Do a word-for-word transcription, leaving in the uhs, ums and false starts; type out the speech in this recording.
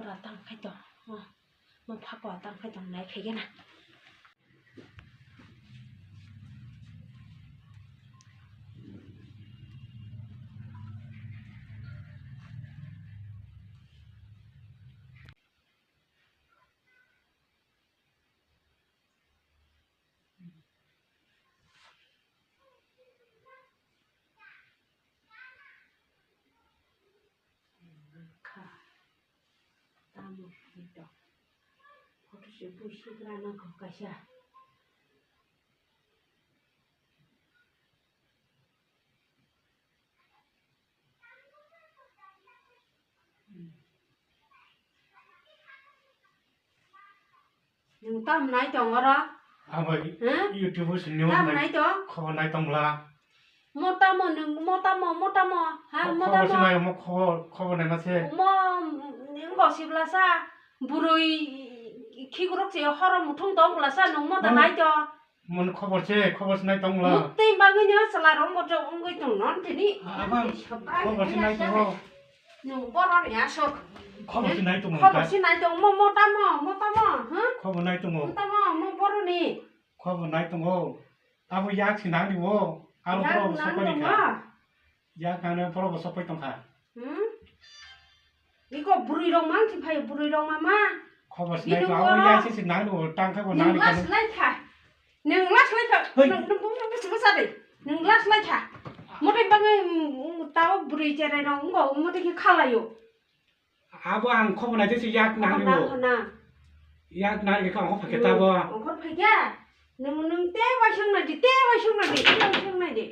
Tang khai tong. Oh, mo phako tang khai tong nai khai gana. Kha. Tamo hito. Photo se bui sikra nang kho kaisa. Nwng tam nai tong oro? Abo. Huh? YouTube o sini tam nai tong? Khobor nai tong bla. Mo tamo nwng, mo tamo, mo tamo, ha, mo tamo. Khobor sinai, mo khobor, khobor nai ma se. Mo, nwng bo sibla sa, bwrwi khikrok se horo muthung tong bla sa, nwng mo ta nai tong. Mon khobor se, khobor sinai tong bla. Mutwi bagwi no chwla rok mo jok wngwi tong non tini. Abang, khobor sinai tongo. Nwng borok ni aswk. Khobor sinai tongo. Khobor sinai tong, mo, mo tamo, mo tamo, ha? Khobor nai tongo. Mo tamo, mo borok ni. Khobor nai tongo. Abo yak si nang ni bo. Aro yak borok nang sokoi ni tong kha. Yak nang ni borok bo sokoi tong kha. Hmm? Iko bwrwi rok mang si phai bwrwi rok ma ma. Khobor sinai to abo yak si si nang ni bo tang kha bo nang ni kha. Nwng las lai kha. Nwng las lai kha. Hoi. Nwng, nwng bung bung bung sa de. Nwng las lai kha. Mote bangwi, mm, mm, tao bwrwi cherai rok wngkha, mote khe kha lai o. Abo ang khobor nai tei se yak nang o. Nang, nang. Yak nang khe ang phai khe tabo. Ongkhor phai khe. Nwng, nwng te waisung nai di, te waisung nai di, te waisung nai di.